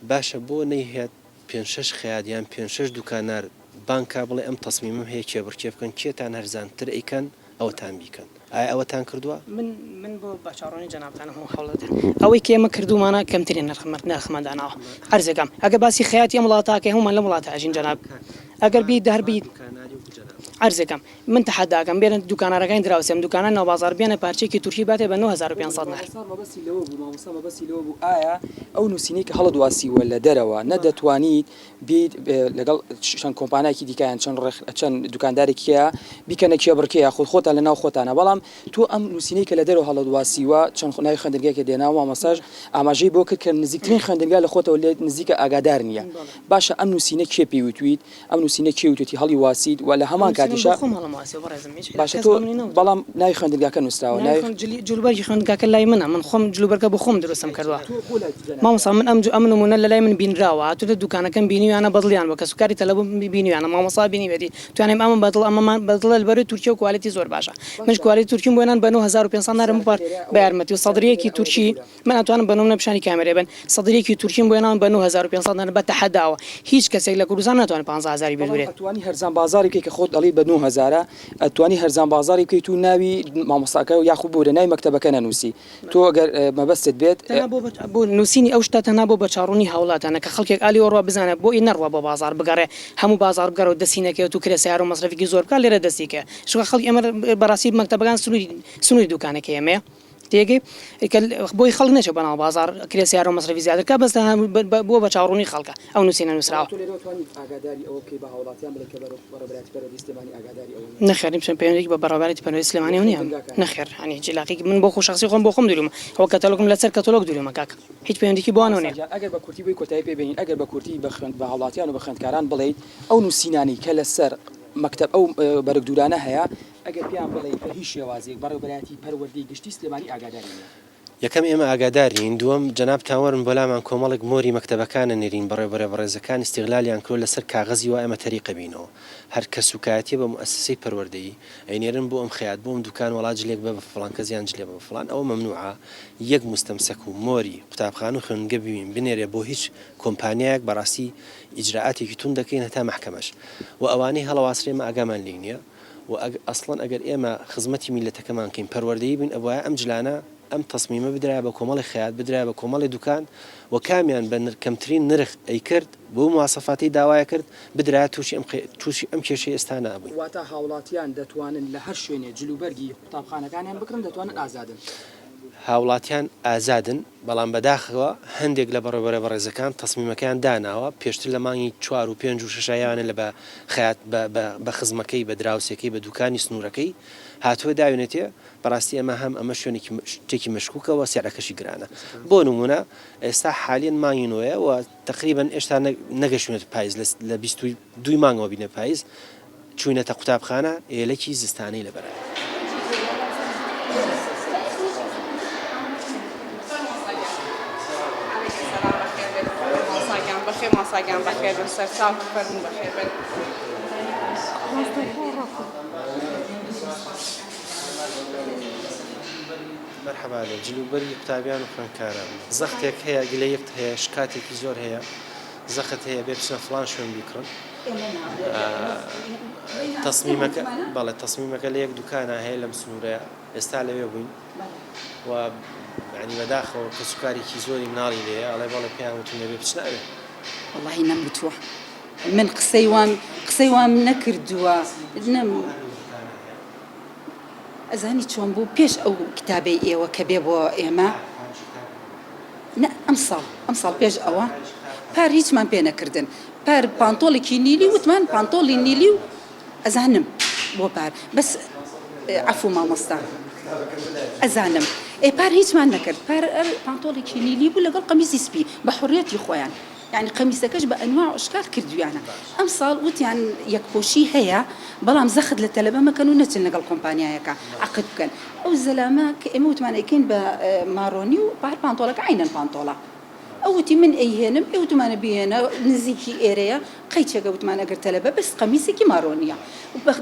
باشە بۆ نەیهێت پێنج شەش خەیات یان پێنج شەش دوکانار بانگ کا بڵێ ئەم تەسمیمەم هەیە کێبڕکێ بکەن کێتان هەرزانتر ئەیکەن ئەوەتان بیکەن ئایا ئەوەتان کردووە؟ من من بۆ بەچاوڕوانی جەنابتانم هەموو هەوڵ دەدەم ئەوەی کە ئێمە کردوومانە کەمترین نرخ نرخمان داناوە عەرزەکەم ئەگەر باسی خەیاتی ئەم وڵاتە ئەکەی هەموومان لەم وڵاتە ئەژین جەناب ئەگەر بیت هەر بیت عەرزەکەم من تەحەداکەم بێنە دوکانارەکانی دراوسێم دوکانانی ناو بازاڕ بێنە پارچەیەکی تورکی باتێ بە 9500 نەر. مامۆستا مەبەستی لەوە بوو مامۆستا مەبەستی لەوە بوو ئایا ئەو نووسینەی کە هەڵت واسیوە لە دەرەوە نە دەتوانیت بیت لەگەڵ چەند کۆمپانایەکی دیکە یان چەند ڕێک چەند دوکاندارێکی هەیە بیکەنە کێبڕکێ یاخود خۆتان لەناو خۆتانە بەڵام تۆ ئەم نووسینەی کە لە دەرەوە هەڵت واسیوە چەند ناوی خوێندنگایەکت دێنا و مامۆستاش ئاماژەی بۆ کرد کە نزیکترین خوێندنگا لە خۆتەوە لێت نزیکە ئاگادار نییە باشە ئەم نووسینە کێ پێی وتویت ئەم نووسینە کێ وتوێتی هەڵی واسیت و لە هەمان کاتیشا باشە تۆ بەڵام ناوی خوێندنگاکە نووسراوە ناوی جلوبەرگی خوێندنگاکە لای منە من خۆم جلوبەرگە بۆ خۆم دروستم کردووە مامۆستا من ئەم ئەم نموونە لە لای من بینراوە هاتوونە دوکانەکەم بینیویانە بەدڵیان بووە کەسوکاری تەلەبم بینیویانە مامۆستا بینیوێتی توانیم ئەمە بەدڵ ئەمەمان بەدڵە لەبەرەی تورکیە و کوالێتی زۆر باشە منش کوالێتی تورکیم بۆ هێنان بە 9500 نارم بۆ بە یارمەتی و سەدریەکی تورکی من ئەتوانم بە نمونە پیشانی کامێرای بەن سەدریەکی تورکیم بۆ هێناون بە 9500 دینار بە تەحەداوە هیچ کەسێک لە کوردستان ناتوانێت 15 هەزاری بەڵام بیربرێت. ئەتوانی هەرزان بازاڕی بکەی کە خۆت ئەڵێی بە نۆ هەزارە ئەتوانی هەرزان بازاڕی بکەیت و ناوی مامۆستاکە یاخود ببورە ناوی مەکتەبەکە نەنووسی تۆ ئەگەر مەبەستت بێت. تەنها بۆ بۆ نووسینی ئەو شتە تەنها بۆ بەرچاوڕوونی هاوڵاتیانە کە خەڵکێک ئالی ئەوڕوا بزانێت بۆ ی نەڕوا بۆ بازاڕ بگەڕێ هەموو بازاڕ بگەڕێ و دەستی نەکەوێت و کرێ سەیارە و مەسرەفێکی زۆر بکات لێرە دەستی کە چونکە خەڵکی ئێمە بەڕاستی مەکتەبەکان سنووری سنووری دوکانەکەی ئێمەیە. تێگەی کە بۆی خەڵک نەچێت بۆ ناو بازاڕ کرێ سەیارە و مەسرەفی زیاتر بکات بەس تەنها بۆ بەرچاوڕوونی خەڵکە ئەو نووسینە نووسراوە. تۆ لێرەوە توانیت ئاگاداری ئەوە بکەی بە هاوڵاتیان بڵێی کە بەڕێوەبەرایەتی پەروەردەی سلێمانی ئاگاداری ئەوە نییە؟ نەخێر هیچ پەیوەندییەکی بە بەڕێوەبەرایەتی پەروەردەی سلێمانیەوە نییە نەخێر یانی هیچ عیلاقێکی من بۆ خۆ شەخسی خۆم بۆ خۆم دووریومە ئەوە کەتەلۆگم لەسەر کەتەلۆگ دووریومە کاکە هیچ پەیوەندییەکی بەوانەوە نییە. مامۆستا گیان ئەگەر بە کورتی بۆی کۆتایی پێ بێنین ئەگەر بە کورتی بە خوێند بە هاوڵاتیان و بە خوێندکاران بڵێیت ئەو نووسینانەی کە لەسەر مەکتەب ئەو بەرگدوورانە هەیە ئەگەر پێیان بڵێی بە هیچ شێوازێک بەڕێوبەرایەتی پەروەردەی گشتی سلێمانی ئاگاداری نییە. یەکەم ئێمە ئاگادار نین، دووەم جەنابتان وەرن بۆ لامان کۆمەڵێک مۆری مەکتەبەکان ئەنێرین بەڕێوبەرە بەڕێزەکان ئیستیغلالیان کردوە لەسەر کاغەزی وا ئێمە تەریق ئەبینەوە هەر کە سوکایەتیە بە موئەسسەی پەروەردەیی ئەینێرن بۆ ئەم خەیات بۆ ئەم دوکان وەڵا جلێک بە بە فڵان کەس یان جلێ بە بە فڵان ئەوە مەمنوعە یەک موستەمسەک و مۆری قوتابخانە و خوێندنگە ببین بنێرێ بۆ هیچ کۆمپانیایەک بەڕاستی ئیجرائاتێکی توند دەکەین هەتا مەحکەمەش وە ئەوانەی هەڵەواسرێ ئێمە ئاگامان لێی نیە وە ئەسڵەن ئەگەر ئێمە خزمەتی میللەتەکەمان کەین پەروەردەیی بین ئەبوایە ئەم جلانە ئەم تەسمیمە بدرایە بە کۆمەڵی خەیات بدرایە بە کۆمەڵی دوکان وە کامیان بە کەمترین نرخ ئەیکرد بەو مواسەفاتەی داوایە کرد بدرایە توشی ئەم توشی ئەم کێشەی ئێستا نەئەبوین. واتە هاوڵاتیان دەتوانن لە هەر شوێنێ جلوبەرگی قوتابخانەکانیان بکڕن دەتوانن ئازادن. هاوڵاتیان ئازادن، بەڵام بەداخەوە هەندێک لە بەڕێوبەرە بەڕێزەکان تەسمیمەکەیان داناوە، پێشتر لە مانگی چوار و پێنج و شەشا یانە لە بە خەیات بە بە بە خزمەکەی بە دراوسێکەی بە دوکانی سنوورەکەی هاتووە داوێنێتێ، بەڕاستی ئەمە هەم ئەمە شوێنێکی شتێکی مەشکوکە و سعرەکەشی گرانە. بۆ نموونە ئێستا حالیەن مانگی نۆیە و تەقریبەن ئێشتا نەگەشتوینەتە پایز لە لە 22 مانگەوە بینە پایز، چووینەتە قوتابخانە ئێلەکی زستانەی لەبەرە. مامۆستا گیان بەخێر بن سەرچاو فەرموو بەخێر بن. مەرحەبا لە جلوبەرگی قوتابیان و خوێندکاران زەختێک هەیە گلەیەکت هەیە شکاتێکی زۆر هەیە زەخت هەیە بێ بچنە فڵان شوێن بیکڕن تەسمیمەکە بەڵێ تەسمیمەکە لە یەک دوکانە هەیە لەم سنوورەیە ئێستا لەوێ بووین و یانی بەداخەوە کەسوکارێکی زۆری مناڵی لێیە ئەڵێ بەڵێ پێیان وتوین دەبێ بچنە ئەوێ. وەڵاهی نەم وتووە من قسەی وام قسەی وام نەکردووە نەم ئەزانی چۆن بوو پێش ئەو کتابەی ئێوە کە بێ بۆ ئێمە نە ئەمساڵ ئەمساڵ پێش ئەوە پار هیچمان پێ نەکردن پار پانتۆڵێکی نیلی وتمان پانتۆڵی نیلی و ئەزانم بۆ پار بەس عەفو مامۆستا ئەزانم ئێ پار هیچمان نەکرد پار پانتۆڵێکی نیلی بوو لەگەڵ قەمیسی سپی بە حڕیەتی خۆیان یعنی قەمیسەکەش بە ئەنواع و ئەشکال کردویانە ئەمساڵ وتیان یەکپۆشی هەیە بەڵام زەخت لە تەلەبە مەکەن و نەچن لەگەڵ کۆمپانیایەکە عەقد بکەن ئەو زەلامە کە ئێمە وتمان ئەیکەین بە مارۆنی و پار پانتۆڵەکە عەینەن پانتۆڵە ئەو وتی من ئەیهێنم، ئێ وتومانە بیهێنە نزیکی ئێرەیە، قەیچەکە وتمان ئەگەر تەلەبە بەس قەمیسێکی مارۆنیە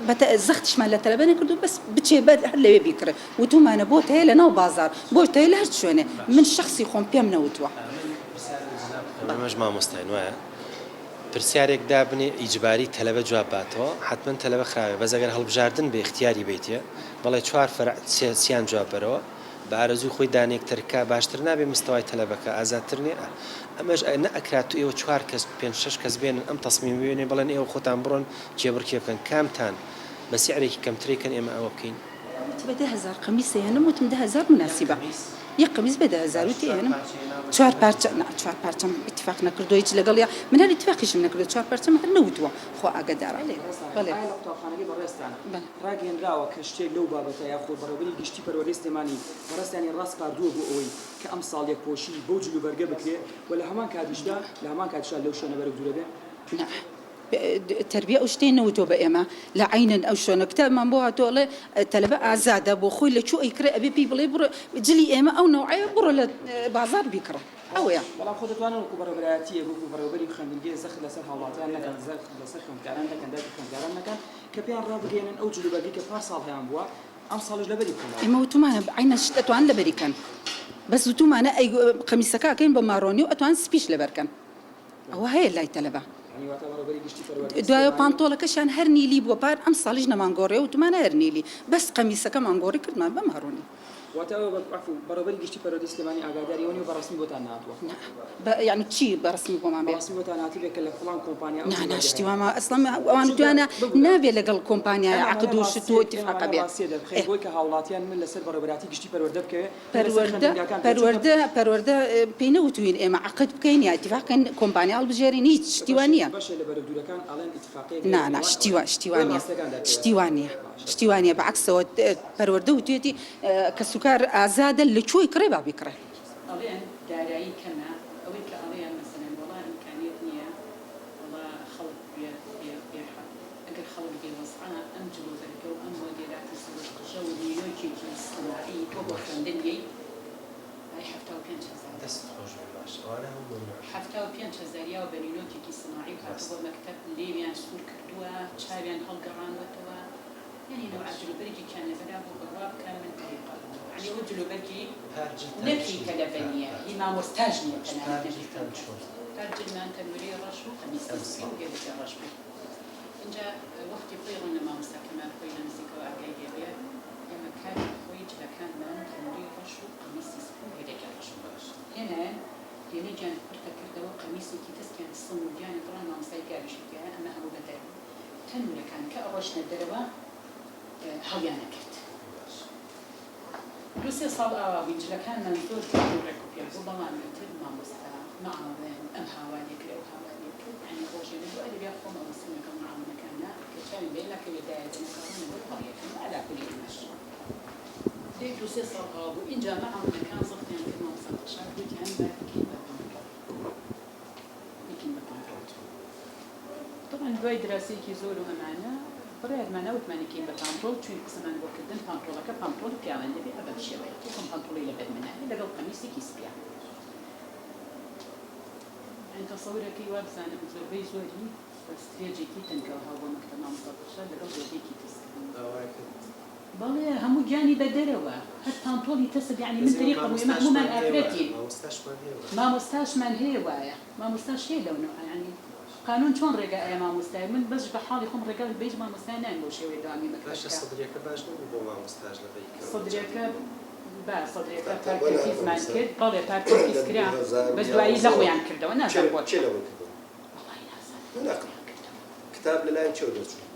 بە زەختیشمان لە تەلەبە نەکردووە بەس بچێ بەر هەر لەوێ بیکڕێ، وتومانە بۆت هەیە لە ناو بازاڕ، بۆت هەیە لە هەر شوێنێ، من شەخسی خۆم پێم نەوتووە. ئێمەش مامۆستاین وایە پرسیارێک دابنێ ئیجباری تەلەبە جواب باتەوە حەتمەن تەلەبە خراوێ بەس ئەگەر هەڵبژاردن بێ ئیختیاری بەیتێ بەڵێ چوار فەرع سیان جواب بەرەوە بە ئارەزووی خۆی دانەیەک تەرک کا باشتر نابێ مستەوای تەلەبەکە ئازادتر نیە ئەمەش نە ئەکرا تو ئێوە چوار کەس پێنج شەش کەس بێنن ئەم تەسمیمە بێنێ بڵێن ئێوە خۆتان بڕۆن کێبڕکێ بکەن کامتان بە سعرێکی کەمترەی کەن ئێمە ئەوە بکەین. وتی بە 10,000 قەمیس ئەیەنم وتم 10,000 موناسیبە یەک قەمیس بە 10,000 وتی ئەیەنم چوار پارچە نا چوار پارچەم ئیتفاق نەکردووە هیچ لەگەڵیا من هەر ئیتفاقیشم نەکردووە چوار پارچەم هەر نەوتووە خوا ئاگەدارە بەڵێ. ئایا لە قوتابخانەکەی بەڕێزتان ڕاگەیەنراوە کە شتێک لەو بابەتە یاخود بەڕێوەبەری گشتی پەروەردەی سلێمانی بەڕێزتانی ڕاسپاردووە بۆ ئەوەی کە ئەمساڵ یەکپۆشی بەو جلوبەرگە بکرێ و لە هەمان کاتیشدا لە هەمان کاتیشدا لەو شوێنە بەرگ دوورە بێ؟ نا تەربیە ئەو شتەی نەوتوە بە ئێمە لە عەینەن ئەو شوێنە کتابمان بۆ هاتووە ئەڵێ تەلەبە ئازادە بۆ خۆی لە کوێ ئەیکڕێ ئەبێ پێی بڵێ بڕۆ جلی ئێمە ئەو نەوعەیە بڕۆ لە بازاڕ بیکڕە ئەوەیە. بەڵام خۆ دەتوانن وەکو بەڕێوەبەرایەتییەک وەکو بەڕێوەبەری خوێندنگەیە زەخت لەسەر هاوڵاتیان نەکەن زەخت لەسەر خوێندکاران نەکەن دایک و خوێندکاران نەکەن کە پێیان ڕابگەیەنن ئەو جلوبەرگەی کە پار ساڵ هەیان بووە ئەمساڵیش لەبەری بکەنەوە. ئێمە وتومانە عەینەن شت ئەتوانن لەبەری کەن بەس وتومانە ئەی قەمیسەکە ئەکەین بە مارۆنی و ئەتوانن سپیش لەبەر کەن ئەوە هەیە لای تەلەبە. دوایە پانتۆڵەکەشیان هەر نیلی بووە پار ئەمساڵیش نەمانگۆڕیەوە وتومانە هەر نیلی بەس قەمیسەکەمان گۆڕی کردمان بە مارۆنی. واتە ئەوە بە عەفو بەڕێوەبەری گشتی پەروەردەی سلێمانی ئاگاداری ئەوە نیە و بە ڕەسمی بۆتان نەهاتووە؟ نا بە یانی چی بە ڕەسمی بۆمان بێ؟ بە ڕەسمی بۆتان هاتبێ کە لە فڵان کۆمپانیا ئەو نا نا جلوبەرگە شتی هەیە. وا ما ئەسڵەن ئەوان چونکە وتویانە ببورە نابێ لەگەڵ کۆمپانیایە ئێمە عەقد ئەمانە و شت و ڕاستییەک ئێمە ئیتیفاقە ئەمانە بێ ڕاستییە دەربخەین ئێ. بۆی کە هاوڵاتیان نە لەسەر بەڕێوەبەرایەتی گشتی پەروەردە بکەوێ نە لەسەر پەروەردە خوێندنگاکان بکەوێ چونکە پەروەردە پەروەردە پێی نەوتووین ئێمە عەقد بکەین یا ئیتیفاق کەین کۆمپانیا هەڵبژێرین هیچ شتی وا بەشێ نییە. بەشێ لە بەرەو دوورەکان ئەڵێن ئیتیفاقیەک هەیە نا لە نا نێوان شتی وا ئەوەیە شتی وا بۆیە نییە ڕاستیەکان دەرکەوێ شتی وا نییە باشە. شتی وا نییە بە عەکسەوە پەروەردە وتویەتی کەسوکار ئازادە لە کوێی کڕێ با بیکڕێ. ئەڵێن دارایی کەمە، ئەوەی کە ئەڵێن مەسەلەن وەڵا ئیمکانیەت نییە، وەڵا خەڵک بێ بێ بێ حە ئەگەر خەڵک بێ وەزعە ئەم جل و بەرگە و ئەم مۆدێلاتی سەوز قژە و نینۆکێکی سناعی تۆ بۆ خوێندن یەی بای 75 هەزارە. دەستت خۆش بێ باش ئەوانە هەموو مەمنوعن. 75 هەزار یاوە بە نینۆکێکی سناعی و هاتووە ڕاستە. بۆ مەکتەب لێویان سوور کردووە چاویان هەڵگەڕانوەتەوە یانی نەوعە باش. جلوبەرگێکیان لەبەرا بوو بڕوا بکە من تەریقە بووم یانی ئەوە جلوبەرگی پار جلتان نەک چی هی بوو تەلەبە پار نییە پار هی مامۆستاش نییە باش تەنانەت پار نەک هی جلتان خوێندکار چۆن بوو؟ پار جلمان تەنورەی ڕەش و قەمیسی سپی ئەمساڵ. و هێلەکی ڕەش بوو ئینجا وەختی خۆی ڕەنگە مامۆستا کەمال خۆی لە نزیکەوە ئاگای لێ بێ ئێمە کاتی خۆی جلەکانمان تەنورەی ڕەش و قەمیسی سپی و هێلەکی ڕەش بوو باش. هێنایان هێلەکیان کورتە کردەوە قەمیسێکی تەسکیان سنگ و گیانی دڕان مامۆستای پیاویشی تیایە ئەمە هەموو بە دەر بوو تەنورەکان کە ئەڕۆشتنە دەرەوە هەڵیان ئەکرد. دوو سێ ساڵ ئاوا بووین جلەکانمان زۆر جوان و ڕێک و پێک بوو بەڵام ئیتر مامۆستا معاون ئەم هاواری کرد ئەو هاواری کرد یانی ڕۆژێ نەبوو ئەرێ خۆم ئەوەستم لەگەڵ معاونەکانا کە چاویم بە ئێمە کەوێ دایە دەنەکە ڕوونە بۆی هەڵیەکەن و عەلا کولی ئێمەش دەی دوو سێ ساڵ ئاوا بوو ئینجا معاونەکان زەختیان کرد مامۆستا دڵشاد وتیان با بیکەین بە پانتۆڵ. بیکەین بە پانتۆڵ. تەبعەن دوای دراسەیەکی زۆر و ئەمانە بڕیارمان دا وتمان ئەیکەین بە پانتۆڵ چوین قسەمان بۆ کردن پانتۆڵەکە پانتۆڵی پیاوان دەبێ ئە بەم شێوەیە وەکو ئەم پانتۆڵەی لەبەر منە لەگەڵ قەمیسێکی سپیا. یانی تەسەورەکەی وابزانم زۆربەی زۆری بە سترێجێکی تەنکەوە هاو بۆ مەکتەب مامۆستا دڵشاد لەگەڵ جۆگەیەکی تەسک بوو. بەڵێ هەموو گیانی بە دەرەوە هەر پانتۆڵی تەسک یانی من تەریقم ئێمە هەموومان ئافرەتین مامۆستاشمان هەیە وایە مامۆستاش هەیە لەو نەوعە یانی قانون چۆن ڕێگا ئەیا مامۆستای من بەس بە حاڵی خۆم ڕێگا بە هیچ مامۆستای نایم بەو شێوەیە دەوامی مەکتەب باشە بکا. سەدریەکە باش نەبوو بۆ مامۆستاش لە بەیکەوە سەدریەکە با سەدریەکە تا پار بۆ تەنفیزمان مامۆستا کرد بەڵێ پار تەنفیز لە کرا دوو بەس هەزار و دوایی یانزەوە لەغویان کردەوە کێ نازانم بۆ کێ لەغوی کردەوە؟ وەڵایی نازانم نە لەغویان کردەوە. کتاب لە لایەن کێوە دەرچوو؟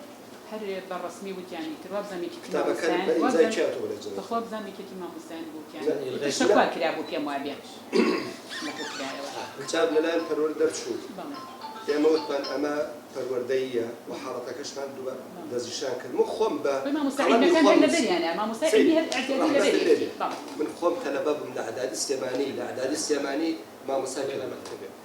هەر بە ڕەسمی وتیان ئیتر وابزانم یەکێتی کتابەکان مامۆستایان بە ئیمزای وابزانم کێ هاتووە لە جەنابتان؟ بەخوا بزانم یەکێتی مامۆستایان بوو وتیان نە ئیتر نە شەکوا کرابوو پێم وابێ لەغو کرایەوە. کتاب لە لایەن پەروەردە دەرچوو. بەڵێ. ئێمە وتمان ئەمە پەروەردەییە و حاڵەتەکەشمان دووبارە دەستنیشان کرد. من خۆم بە خۆی مامۆستا قەڵەمی عیلمەکان خۆم هەر نووسیم. لەبەریانە مامۆستای سەیری عیلمی هەر ئیعتیادی ڕەحمەتت لێ لەبەریەتی بێ. بەڵێ. من خۆم تەلەبە بووم لە ئەعدادی سلێمانی، لە ئەعدادی سلێمانی مامۆستای پێ بووم.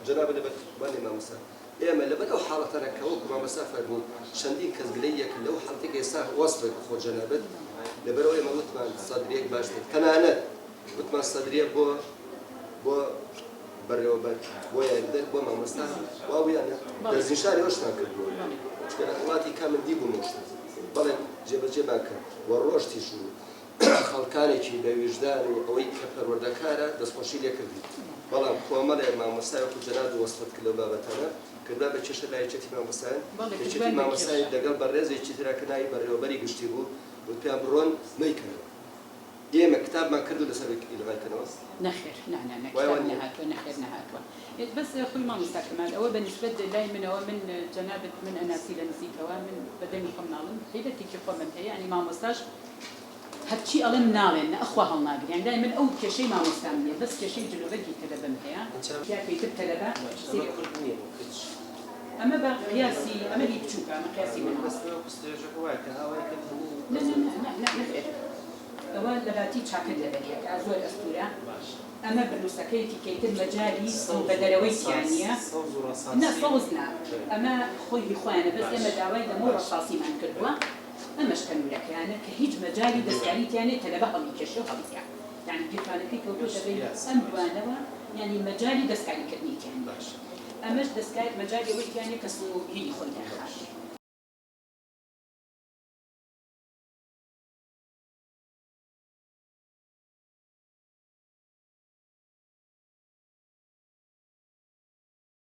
جەنابت لەبەر بەڵێ مامۆستا. ئێمە لەبەر ئەو حاڵەتانە کە وەکو مامۆستا فەرموو چەندین کەس گلەیی کرد لەو حاڵەتەی کە ئێستا وەسفت خۆ جەنابت لەبەرئەوە ئێمە وتمان سەدریەک باشتر تەنانەت وتمان سەدریە بۆ بۆ بەڕێوەبەر بۆ یاریدەر بۆ مامۆستا واو یان نا دەستنیشانی ئەوشمان کردووە چونکە لە وڵاتی کا من دیبووم ئەو شتە بەڵێ جێبەجێمان کرد و ڕۆشتیش و خەڵکانێکی بە ویژدان و ئەوەی کە پەروەردەکارە دەستخۆشی لێ کردی بەڵام کۆمەڵێ مامۆستای وەکو جەنابت وەسفت کرد لەو بابەتانە کردمان بە کێشە لای یەکێتی مامۆستایان یەکێتی مامۆستایان لەگەڵ بەڕێزێکی ترا کە ناوی بەڕێوەبەری گشتی بوو وتیان بڕۆن مەیکەنەوە ئێمە کتابمان کردو لەسەر ئیلغای کەنەوە؟ نەخێر نا نا نا وایە کتاب نیە؟ نەهاتووە نەخێر نەهاتووە بەس خۆی مامۆستا کەمال ئەوە بە نیسبەت لای منەوە من جەنابت من ئەناسی لە نزیکەوە من بە دەمی خۆم ناڵێم هەیبەتێکی خۆمم هەیە یانی مامۆستاش هەرچی ئەڵێم ناڵێن نە ئەخوا هەڵناگری یانی لای من ئەو کێشەی مامۆستام نیە بەس کێشەی جلوبەرگی تەلەبەم هەیە پیاکەی تر تەلەبە باشە ئەمە سەیری کورد نیە بۆ کچ. ئەمە بە قیاسی ئەمە هی بچوکە ئەمە قیاسی من مناڵە. مەبەستم وەکو سترێجەکە وایە کە ئاوای کرد هەموو نا نا بەزۆر. نا نا نەخێر ئەوە لەباتی چاکەت لەبەریەکە زۆر ئەستورە باشە. ئەمە بلوسەکەیەتی کە ئیتر مەجالی سەوز بە و دەرەوەی تیا ڕەساس نیە سەوز و نا ڕەساسی سەوز نا بەلێ. ئەمە خۆی هی خۆیانە بەس باش ئێمە داوای لەمە و باش ڕەساسیمان کردووە بەلێ. ئەمەش تەنورەکەیانە کە هیچ مەجالی دەستکاری تیا نیە تەلەبە هەڵیکێشێ و هەڵیکا یانی گیرفانەکەی کەوتۆتە بەین ئەم دوانەوە یانی مەجالی دەستکاری کردنی تیا نیە ئەمەش دەستکار مەجالی ئەوەی تیا نیە کە سنوو هینی خۆی داخات.